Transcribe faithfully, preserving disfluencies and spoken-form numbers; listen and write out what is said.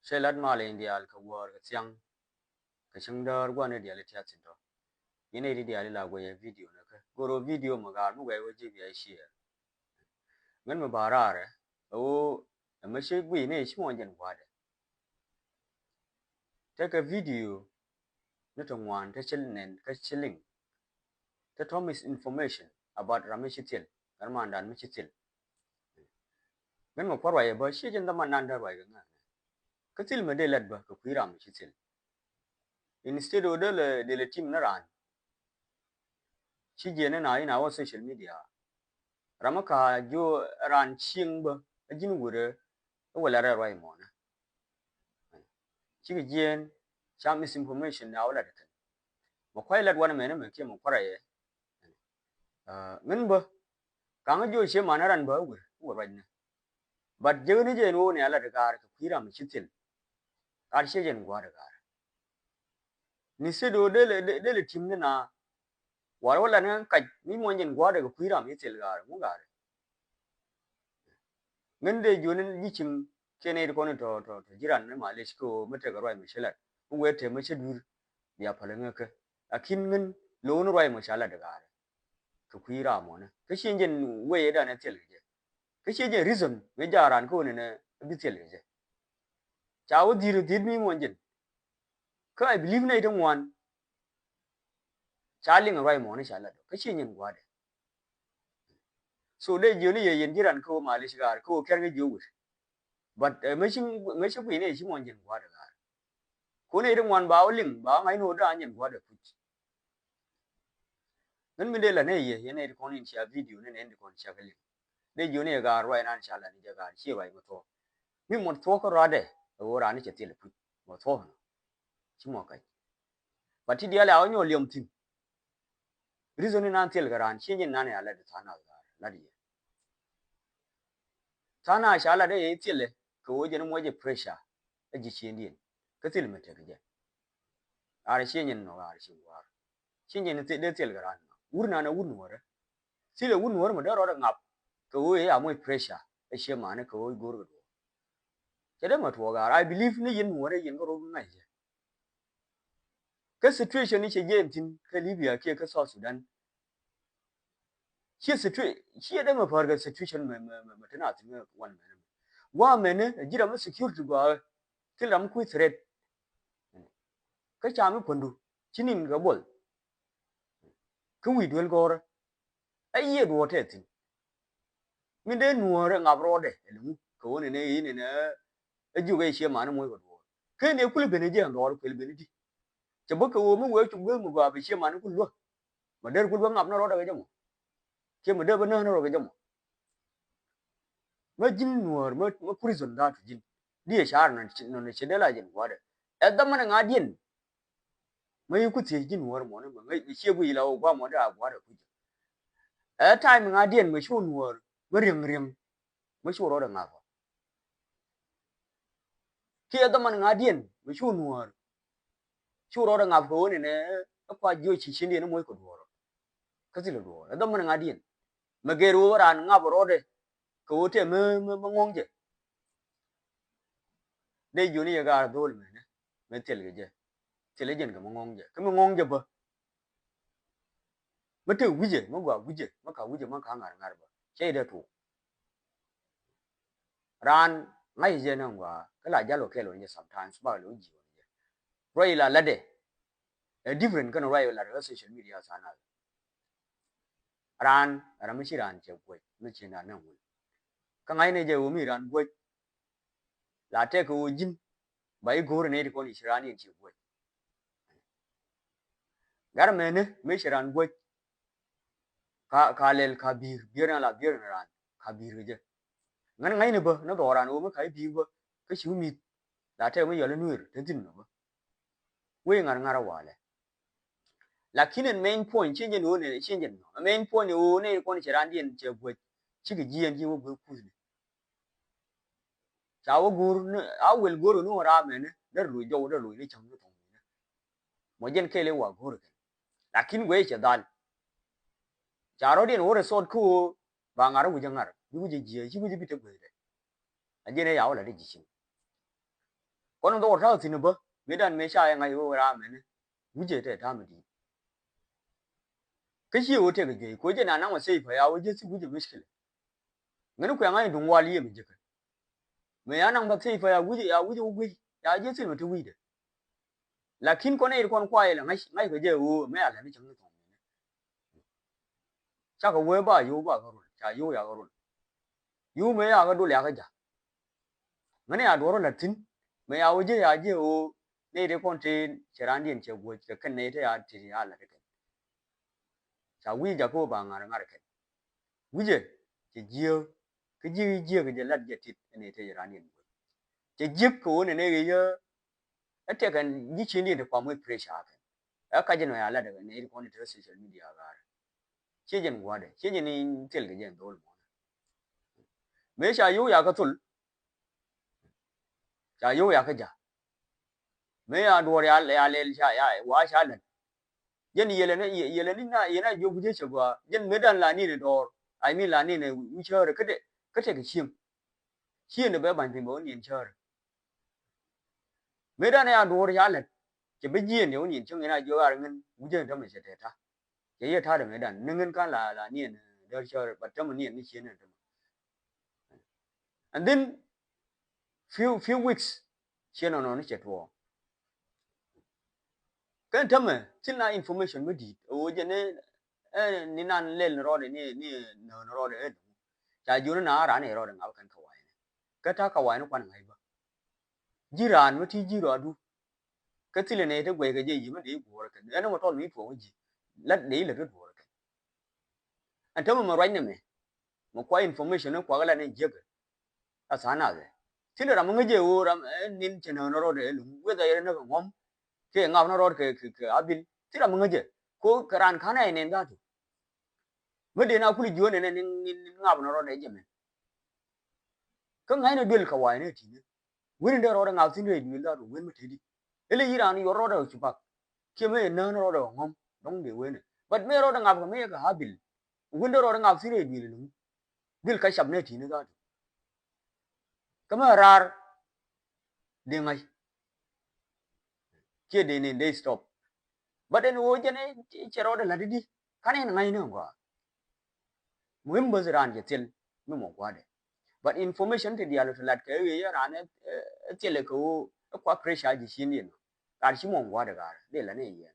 Cɛ lat mal in diaal kɛ wäär kɛ thiaŋ kɛ cäŋ däär gua̱n in diaal i̱ tiath thi̱n tɔ. Yɛn nɛy ti diaal ila guɛyɛ video ni kä go̱r ɣöö video mi gaar mi guɛy wä ji̱ bia i̱ share. Ŋän mi ba raarɛ ɛ ɣöö ɛmɛ ci guiy ni ci muɔ̱ɔ̱n jɛn gua̱a̱dɛ. Tekɛ video ni ti ŋuan ti ci nɛn kä ci liŋ ti tɔ misinformation about ram mi ci thil kä mandan mi ci thil. Ŋän mi kua̱r ruac ɛ bä ci jɛn dhaman nan däär ruac kɛ ŋa̱. Kä thil mi dee lat bä kɛ kui̱ ram mi ci thil. Instead ɣöö dee lɛ dee lɛ tim ni raan ci jiɛn ni na in a wä social media. Ram mi ka jiö raan cieŋ bä a ji̱n wurɛ. Ɛ wä lat rɛ ruac mɔnɛ. Cikɛ jiɛn ca misinformation ni a wä lat kɛn. Mɛ kua̱c lat wanɛ mɛn mɛ kiɛ mɛ kua̱r a yɛ. Ŋän bä kaŋ jiö cie manɛ ran bä wur wä ruacnɛ. But jek ni jɛ ni wä ni a lat gaar kɛ kui̱ ram ci thil. Kar cie jɛn gua̱a̱r gaar. Ni sɛ do dee lɛ tim ni na. War wä lat ni kac mi muɔ̱n jɛn gua̱a̱r kɛ kui̱ ram ci thil gaar ŋu gaar. Ŋän dee jiö ni ji̱ ciŋ kiɛ nɛy ti kɔn tɔ tɔ tɔ ji̱ ran ni malic kä ɣöö mi tekɛ ruac mi ci lat mi wee te mi ci dui̱r. Bia päl ŋäkä lakin ŋän lo̱w ni ruac mi ca lat gaar. Kɛ kui̱ ram mɔnɛ kä ci jɛn wee yɛ dan ɛ thil kɛ jɛ. Kä ci jɛn reason mi ja̱a̱ ran kä ɣöö nɛnɛ bi thil kɛ jɛ. Ca wä dhi̱i̱r dhi̱i̱t mi muɔ̱n jɛn. Kä I believe nɛy ti ŋuan ca liŋ ruac mɔnɛ ca lat kä ci jɛn gua̱a̱dɛ. So dee jiö ni yɛ yɛn ji̱ ran kä ɣöö malic gaar kä ɣöö kɛr ŋä jiö wur. But ɛ mi ci mi ci gui̱n ɛ ci muɔ̱n jɛn gua̱a̱dɛ gaar. Kun ɛ ri ŋuan ba wä liŋ ba wä ŋa̱c ni wä dee an jɛn gua̱a̱dɛ puc. Ŋän mi dee la nɛ yɛ yɛn ɛ ri kɔn in cia video ni nɛ in di kɔn cia kɛ liŋ. Dee jiö ni yɛ gaar ruac nan cia la ni jɛ gaar ci ruac mɔ thuɔ̱k. Mi mɔ thuɔ̱k kä ruaadɛ ɛ wä raan ni cɛ thil puc mɔ thuɔ̱k nɔ. Ci mɔ kac. But ti diaal a wä nyɔɔ liɔm thi̱n. Reason in an thil kɛ raan ci nyin nan ya lat tha̱a̱ŋ nath gaar lat yɛ. Tha̱a̱ŋ nath ca lat yɛ thilɛ kɛ wee jɛn muɔc jɛ pressure. Ɛ ji̱ ciëndiɛn kä thil mi tek jɛ. Ar ci nyin nɔ ar ci gua̱a̱r. Ci nyin dee thil kɛ raan wur nan ɛ wur nuɔrɛ. Thilɛ wur nuɔrɛ mɛ dee rɔɔdɛ ŋap kɛ wee a muɔc pressure. Ɛ ciɛ manɛ kɛ wee go̱o̱r kɛ duɔ̱ɔ̱r. Cɛ dee mɛ tuɔɔk ar I believe ni yɛn nuɔrɛ yɛn kɛ rɔɔd ŋa̱c jɛ. Kä situation ni cɛ jɛ thi̱n kä Libya kiɛ kä South Sudan. Ciɛ situation ciɛ dee mɛ pär kɛ situation mɛ mɛ mɛ mɛ tena thi̱n wan mɛnɛ mɛ. Wa mɛnɛ ji̱ ram mɛ security gɔaa. Thil ram kui̱ threat. Kä ca mi kuändu ci nin kɛ buɔl. Kä wi̱i̱ duel gɔ̱rä. Ɛ yiëë duɔ̱ɔ̱r tɛth thi̱n. Min dee nuɔ̱ɔ̱r ɛ ŋap rɔɔdɛ ɛ liŋu kɛ ɣöö nɛnɛ i̱ nɛnɛ. Ɛ jiök ɛ ciɛ mani muɔ̱c kɛ duɔ̱ɔ̱r ken ɛ kul ben ɛ jiɛn dhɔɔr kuël ben ɛ di. Cɛ bä kɛ ɣöö mi wee cuk gueeth mi gɔaa bɛ ciɛ mani kul luäk. Mɛ der kul bä ŋap ni rɔɔdɛ kɛ jɛ mɔ. Kiɛ mɛ der bä näk ni rɔɔdɛ kɛ jɛ mɔ. Mɛ ji̱n nuɔ̱ɔ̱r mɛ prison da̱a̱n tu ji̱n. Di ɛ ca̱a̱r nɔn ci dee la jɛn gua̱a̱dɛ ɛ dhamani ŋa̱diɛn. Mä yi ku thiec ji̱n wäär mɔni mä ŋäc mi cie guic la wä gua̱a̱ mɔni a gua̱a̱r a kuc. Ɛ ta̱a̱ mi ŋa̱diɛn mi cu nuäär mi riäŋ riäŋ mi cu rɔɔdɛ ŋa̱th ɔ. Kiɛ dhɔmani ŋa̱diɛn mi cu nuäär cu rɔɔdɛ ŋa̱th kɛ ɣöö nɛnɛ ɛ kua jiöc ci ciëndiɛn i̱ moc kɛ duɔ̱ɔ̱r ɔ. Kä thilɛ duɔ̱ɔ̱r ɛ dhɔmani ŋa̱diɛn mi gɛr ɣöö raan ŋa̱p rɔɔdɛ kɛ ɣöö tɛm mi mi ŋɔ̱ŋ jɛ. Dee jiöni yɛ gaar dho̱o̱l mɛnɛ mi thil kɛ jɛ. Thilɛ jɛn kɛ mi ŋɔ̱ŋ jɛ kä mi ŋɔ̱ŋ jɛ bä. Mi te wi̱cɛ mi gɔaa wi̱cɛ mi ka wi̱cɛ mi ka ŋa̱r ŋa̱r bä cɛ dee tuɔɔk. Raan ŋa̱c jɛ ni ŋɔaa kä la jal wä kɛɛl wä ni jɛ sometimes bak lo̱ ji̱ wä ni jɛ. Ruac la latdɛ ɛ different kɛn ruac la latdɛ kä social media tha̱a̱ŋ nath. Raan ram mi ci raan cɛ guɛc mi ci raan ni ŋun. Kä ŋa̱cnɛ jɛ ɣöö mi raan guäc la tɛk kɛ ɣöö ji̱n ba i̱ go̱o̱r nɛy ti kɔn i̱ ci raan yɛn ci guäc. Gat mɛni mëë ci raan guäc ka ka lɛl ka bi̱i̱r bi̱i̱r na la bi̱i̱r na raan ka bi̱i̱r kɛ jɛ. Ŋän ŋa̱cni bä ni dhɔɔk raan ɣöö mi ka i̱ bi̱i̱r bä kä ci wi̱i̱ mi̱th la tɛk mi yɔl i̱ nuëër te thi̱n nɔ bä. Wec ŋa̱r ŋa̱r a walɛ. Lakin ɛn main point ci jɛn ɣöö nɛn ci jɛn nɔ main point ɣöö nɛn kɔn cɛ raan diɛn cɛ guäc cikɛ jiɛɛn ci wä guäc kuthni. Ca wä go̱o̱r ni a wel go̱o̱r ni wä raa mɛni dee loc jɔw dee loc ni cäŋ ni thɔŋ ni. Mɔ jɛn kɛɛl i̱ wa go̱o̱r kɛn lakin guɛc cɛ dhal. Ca rɔ̱diɛn wä resort kä ɣöö ba ŋa̱r wi̱c a ŋa̱r bi wi̱c a jiɛ ci wi̱c a bi te guäc dɛ. A jɛn ɛ ya wä la dee ji̱ ciŋ. Kɔn dhɔr ta̱a̱ thi̱n bä mëëdan mëë ca yɛ ŋa̱c ɣöö ram ɛnɛ wi̱cɛ tɛ ta̱a̱ mi di̱i̱t. Kä ci ɣöö tëk juey koc jɛ na naŋ wä thiec pä ya wä ji̱ thi̱ wi̱cɛ muckilɛ. Ŋäni kuɛ ŋa̱c duŋ wal yiëë mi ji̱kä. Mëë ya naŋ bä thiec pä ya wi̱cɛ ya wi̱cɛ wä guic ya ji̱ thi̱n mi te wi̱cdɛ. Lakin kɔn ɛ yit kɔn kuay ilɛ ŋa̱c ŋa̱c kɛ jɛ ɣöö mëë a lɛni cäŋ ni thɔŋ. Cakɛ wee ba yo̱o̱ ba kä rul ca yo̱o̱ ya kä rul. Yo̱o̱ mëë ya kä dul ya kä ja̱. Ŋäni ya duɔ̱r la̱t thi̱n mëë ya wee ji̱ ya ji̱ ɣöö nɛy ti kɔn ti cɛ raan diɛn cɛ guäc kɛ kɛn nɛy ti ya ti ya la̱t kɛn. Ca wi̱i̱ jakä wä ba ŋa̱r ŋa̱r kɛn. Wi̱cɛ cɛ jiääk kä jiäk jiäk jɛ lat jɛ tit ɛn ɛ tec raan yɛn guäc. Cɛ jiäk kɛ wä nɛn ɛ yä ɛ tɛk ɛn ji̱ cin diɛn ti kuam wec pressure kɛn. Ɛ kac ɛn wä ya lat ɛ nɛ ti kɔn ti te social media gaar. Ciɛ jɛn gua̱dɛ ciɛ jɛn in thil kɛ jɛn dhol mɔnɛ. Mëë ca yo̱o̱ ya kä thol. Ca yo̱o̱ ya kä ja̱. Mëë ya duɔ̱ɔ̱r ya ya lɛl ca ya wa ca lɛl. Jɛn yɛlɛ ni yɛlɛ ni na yɛn a jiök wi̱cä cɛ gɔaa jɛn mëë dan la ni ni dɔɔr. I mean la ni ni wi̱cä rɛ kä tɛ kä tɛ kɛ cieŋ. Cieŋ ni bɛ ba̱ny piny bɛ wä ni yɛn cä rɛ. Mëë dan ya duɔ̱ɔ̱r ca lɛl. Cɛ bi jiɛn yɛ wä ni yɛn cieŋ yɛn a jiök a rɛ ŋän wi̱cä ni tämɛ cɛ tɛ ta̱. Cɛ yɛ ta̱a̱dɛ mëë dan ni ŋän ka̱n la la ni yɛn däär cä rɛ but tämɛ ni yɛn ni cieŋ ni tämɛ. And then few few weeks ciɛ nɔnɔ ni cɛ tuɔɔk. Kɛn tämɛ thil na information mi di̱i̱t ɛ ɣöö jɛ ni ni nan lɛl ni rɔɔdɛ ni ni nöö ni rɔɔdɛ ɛ. Ca jiöni na raan ɛ rɔɔdɛ ŋa̱p kɛn kɛ wa̱i̱ni. Kä ta̱a̱ kɛ wa̱i̱ni kuan ŋa̱c bä ji̱ raan mi ti ji̱ rɔɔdu. Kä thilɛ nɛy ti guɛckɛ jɛ yi̱ mi dee guɔ̱ɔ̱r kɛn ɛn ɛmɔ tɔl mi tuɔɔk ji̱. Lat dee ilɛ ti duɔ̱ɔ̱r kɛn. Ɛn tämɛ mɛ ruac nɛmɛ mɛ kua information ni kuak lat ni jiäkɛ. A tha̱a̱ŋ nath ɛ thilɛ ram mi ŋäcɛ ɣöö ram ɛ nin cɛ näk ni rɔɔdɛ ɛ luŋ weth a yɛrɛ näk ɛ ŋɔ̱m. Kɛ ŋap ni rɔɔd kɛ kɛ abil thilɛ ram mi ŋäcɛ. Ko kɛ raan ka̱n ɛ nɛn dhatu. Mi dee na kuli jiöönɛ nɛ nin nin ŋap ni rɔɔdɛ jɛ mɛ. Kä ŋa̱cnɛ duël kɛ wa̱i̱ni ti̱ni. Wen in dee rɔɔdɛ ŋak thi̱n rɛy duël dhatu wen mi teti. Ilɛ yi̱ raan yuɔr rɔɔdɛ ɣä cupak. Kiɛ mi ɛ nään rɔɔdɛ ɣä ŋɔ̱m dɔ̱ŋ dee wenɛ. But mi rɔɔdɛ ŋak kɛ mi yɛ kɛ habil. Wen dee rɔɔdɛ ŋak thi̱n rɛy duël lo̱ŋ. Duël kä cap nɛ ti̱ni dhatu. Kä mi raar dee ŋa̱c. Kiɛ dee nin dee stop. But ɛn ɣöö jɛn cɛ rɔɔdɛ la̱t i̱di. Ka̱n ɛn ŋa̱cnɛ ŋɔaa. Muhim bäth raan cɛ thil mi mɔ gua̱dɛ. But information ti diaal ti lat kɛ ɣöö yɛ raan ɛ thilɛ kɛ ɣöö ɛ kua pressure ji̱ cin yɛn. Raan ci mɔ gua̱dɛ ga̱a̱r dee la ni yɛn.